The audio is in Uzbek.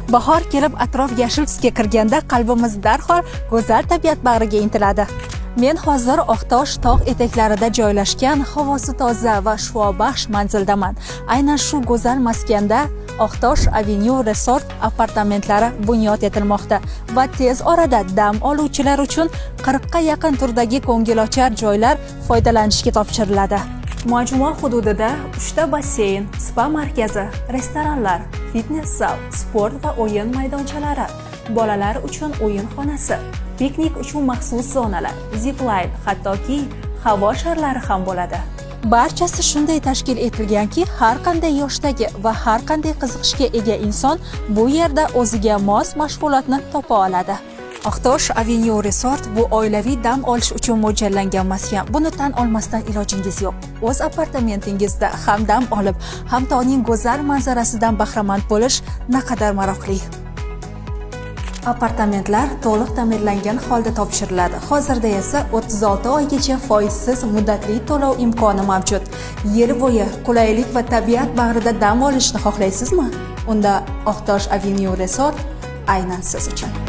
Bahor kelib, atrof yashil tusga kirganda qalbimiz darhol go'zal tabiat bag'riga intiladi. Men hozir Oqtosh tog' etaklarida joylashgan, havosi toza va shifobaxsh manzildaman. Aynan shu go'zal maskanda Oqtosh Avenue Resort apartamentlari bunyod etilmoqda va tez orada dam oluvchilar uchun 40 ga yaqin turdagi ko'ngilochar joylar foydalanishga topshiriladi. Majmua hududida 3 ta basseyn, spa markazi, restoranlar, fitness zal, sport va o'yin maydonchalari, bolalar uchun o'yin xonasi, piknik uchun maxsus zonalar, zipline, hattoki havo sharlari ham bo'ladi. Barchasi shunday tashkil etilganki, har qanday yoshdagi va har qanday qiziqishga ega inson bu yerda o'ziga mos mashg'ulotni topa oladi. Oqtosh Avenue Resort bu oilaviy dam olish uchun mo'ljallangan maskan. Buni tan olmasdan ilojingiz yo'q. O'z apartamentingizda ham dam olib, ham tog'ning go'zal manzarasidan bahramand bo'lish naqadar maroqli. Apartamentlar to'liq ta'mirlangan holda topshiriladi. Hozirda esa 36 oygacha foizsiz muddatli to'lov imkoni mavjud. Yil bo'yi qulaylik va tabiat bag'rida dam olishni xohlaysizmi? Unda Oqtosh Avenue Resort aynan siz uchun.